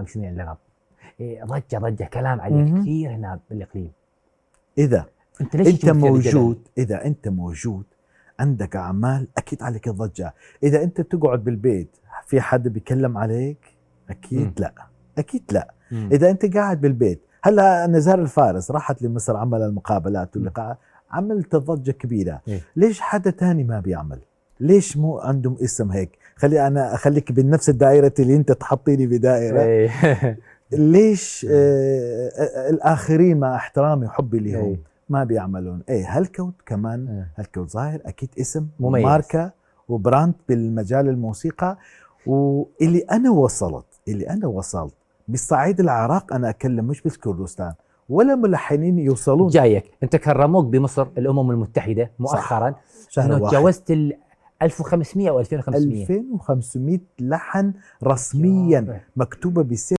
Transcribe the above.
50 لقب. ضجة كلام عليك كثير هنا بالاقليم. اذا انت ليش اذا انت موجود عندك اعمال اكيد عليك الضجه. اذا انت بتقعد بالبيت في حد بيتكلم عليك؟ اكيد لا، اكيد لا. اذا انت قاعد بالبيت، هلا نزار الفارس راحت لمصر عمل المقابلات واللقاء، عملت ضجه كبيره. ليش حدا تاني ما بيعمل؟ ليش مو عندهم اسم هيك؟ خلي انا اخليك بنفس الدائره اللي انت تحطيني بدائره. ليش الاخرين مع احترامي وحبي لهم ما بيعملون؟ هالكوت كمان، هالكوت ظاهر اكيد اسم مميز وماركه وبراند بالمجال الموسيقى. واللي انا وصلت بالصعيد العراق، انا اكلم مش بس كردستان ولا ملحنين يوصلون. جايك انت كرموك بمصر الامم المتحده مؤخرا انه تجاوزت ال 1500 او 2500 2500 لحن رسميا مكتوبه بالسيف.